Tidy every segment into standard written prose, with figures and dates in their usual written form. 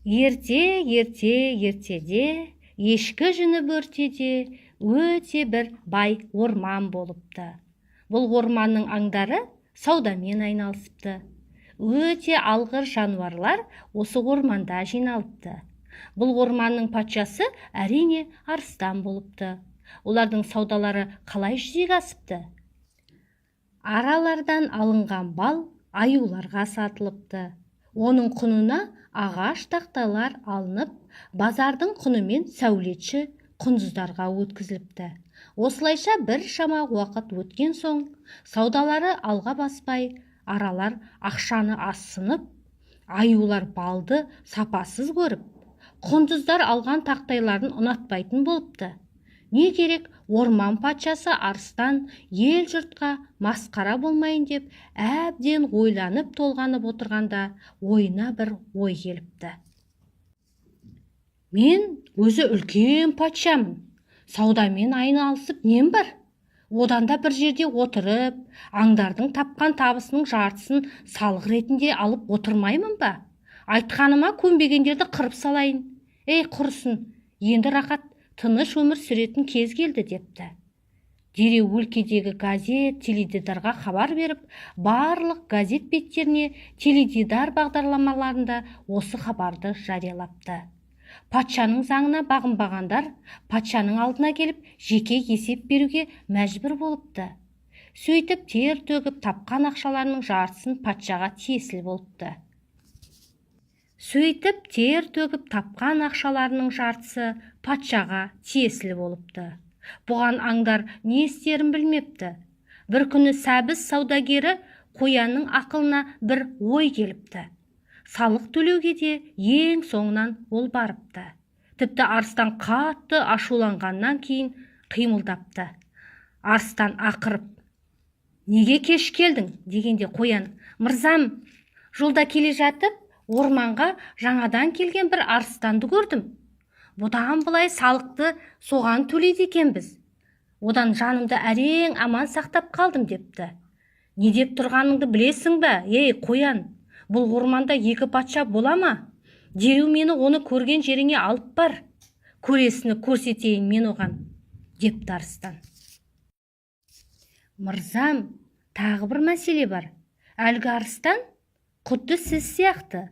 Ерте, ерте, ертеде, ешкі жүні бөртеде өте бір бай орман болыпты. Бұл орманның аңдары саудамен айналысыпты. Өте алғыр жануарлар осы орманда жиналыпты. Бұл орманның патшасы, әрине, арыстан болыпты. Олардың саудалары қалай жүзеге асыпты? Аралардан алынған бал аюларға сатылыпты. Оның құнына ағаш тақтайлар алынып, базардың құнымен сәулетші құндыздарға өткізіліпті. Осылайша біршама уақыт өткен соң, саудалары алға баспай, аралар ақшаны азсынып, аюлар балды сапасыз көріп, құндыздар алған тақтайларын ұнатпайтын болыпты. Не керек, орман патшасы арыстан ел жұртқа масқара болмайын деп әбден ойланып толғанып отырғанда, ойына бір ой келіпті: «Мен өзі үлкен патшамын, саудамен айналысып нем бар? Одан да бір жерде отырып, аңдардың тапқан табысының жартысын салық ретінде алып отырмаймын ба? Айтқаныма көнбегендерді қырып салайын. Ей, құрысын, енді рақат, тыныш өмір сүретін кез келді», – депті. Дереу өлкедегі газет, теледидарға хабар беріп, барлық газет беттеріне, теледидар бағдарламаларында осы хабарды жариялапты. Патшаның заңына бағынбағандар патшаның алдына келіп, жеке есеп беруге мәжбүр болыпты. Сөйтіп, тер төгіп тапқан ақшаларының жартысын патшаға тиесілі болыпты. Сөйтіп, тер төгіп тапқан ақшаларының жартысы патшаға тиесілі болыпты. Бұған аңдар не істерін білмепті. Бір күні сәбіз саудагері қоянның ақылына бір ой келіпті. Салық төлеуге де ең соңынан ол барыпты. Тіпті арыстан қатты ашуланғаннан кейін қимылдапты. Арыстан ақырып: «Неге кеш келдің?» – дегенде, қоян: «Мырзам, жолда келе жатып, орманға жаңадан келген бір арыстанды көрдім. Бұдан былай салықты соған төлейді екенбіз. Одан жанымды әрең аман сақтап қалдым», – депті. «Не деп тұрғаныңды білесің бе, ей, қоян? Бұл орманда екі патша бола ма? Дереу мені оны көрген жеріңе алып бар, көресіні көрсетейін мен оған», – депті арыстан. «Мырзам, тағы бір мәселе бар. Әлгі арыстан құдды сіз сияқты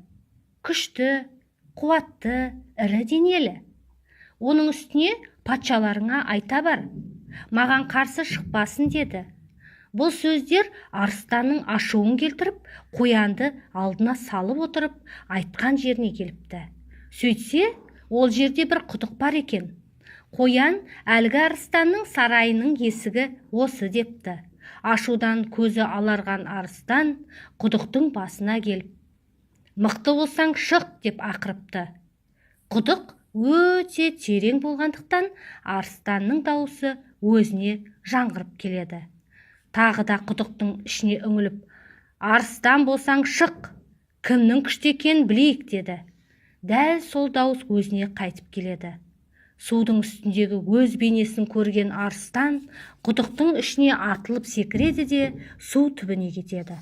күшті, қуатты, ірі денелі. Оның үстіне патшаларыңа айта бар, маған қарсы шықпасын деді». Бұл сөздер арыстанның ашуын келтіріп, қоянды алдына салып отырып, айтқан жеріне келіпті. Сөйтсе, ол жерде бір құдық бар екен. Қоян: «Әлгі арыстанның сарайының есігі осы», – депті. Ашудан көзі аларған арыстан құдықтың басына келіп: «Мықты болсаң, шық!» – деп ақырыпты. Құдық өте терең болғандықтан, арыстанның даусы өзіне жаңғырып келеді. Тағы да құдықтың ішіне үңіліп: «Арыстан болсаң, шық, кімнің күшті екенін білейік», – деді. Дәл сол дауыс өзіне қайтып келеді. Судың үстіндегі өз бейнесін көрген арыстан құдықтың ішіне атылып секіреді де, су түбіне кетеді.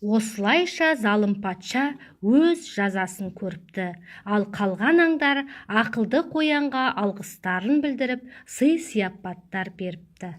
Осылайша залым патша өз жазасын көріпті. Ал қалған аңдар ақылды қоянға алғыстарын білдіріп, сый сияпаттар беріпті.